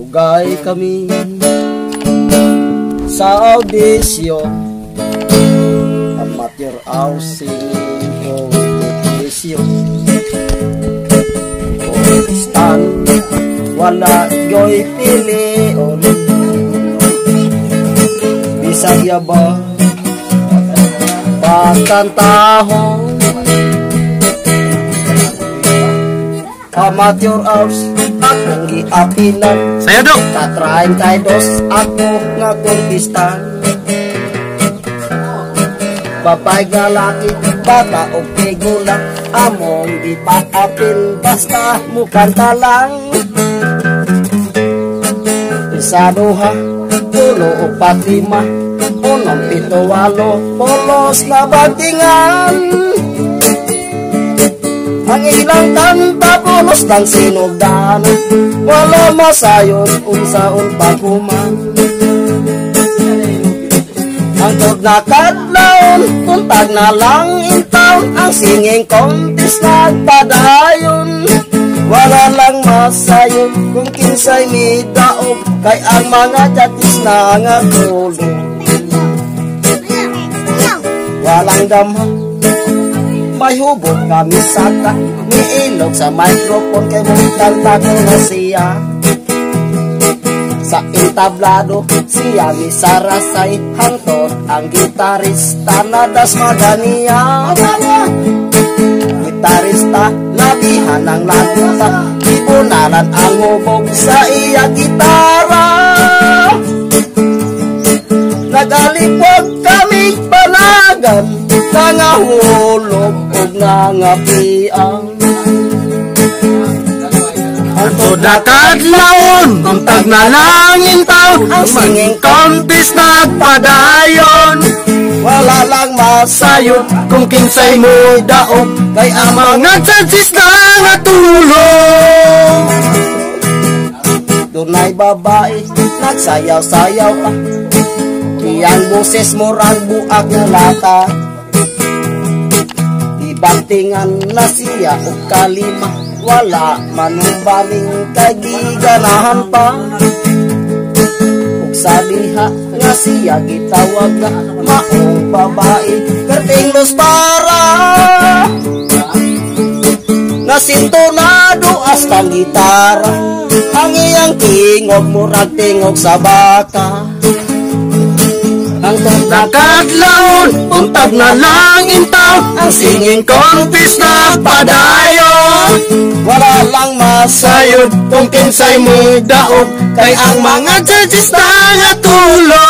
Dugay kami sa audition, amateur hour singing competition. Contestant wala gyoy pilion. Bisag yaba pakantahon. Amateur hours akong giapilan. Sayo dok. Ka-32 ako nga contestant. Babae nga laki, bata o tigulang, among gipaapil basta mukanta lang. Isa, duha, tulo, upat, lima, unom, pito, walo, polos na bantingan. Ang ilang kanta pulos ng sinugdan, wala masayon unsaon paghuman. Hangtod na kadlawon, buntag na lang in town, ang singing contest nagpadayon. Wala lang masayon kung kinsay midaog, kay ang mga judges na nga tulog. Walang damha, may hubog kami sata, niilog sa microphone kay mukanta ko na siya. Sa entablado, siya misarasay, hangtod ang gitarista na das magania. Gitarista, labihan ang laguta, ibunalan ang hubog sa iya gitara. Nagalipod kami panagan, nangahulog og nangapiang. Hangtod na kadlawon, buntag na lang in town, ang singing contest nagpadayon. Wala lang Sayod kung kinsay mo daog, kay ang mga mga judges na nga tulog. Dunay babae, nagsayaw-sayaw pa, iyang boses murag buak nga lata. Ibantingan na siya og kalima, wala manumbaling kay giganahan pa. Ug sa diha nga siya gitawag na maong babae, perting para nasintonado hasta ang gitara. Ang iyang tingog murag tingog sa baka. Ang Na kadlawon, buntag na lang in town, ang singing singing contest nagpadayon. Wala lang Sayod kung kinsay mo daog, kay ang mga judges na nga tulog.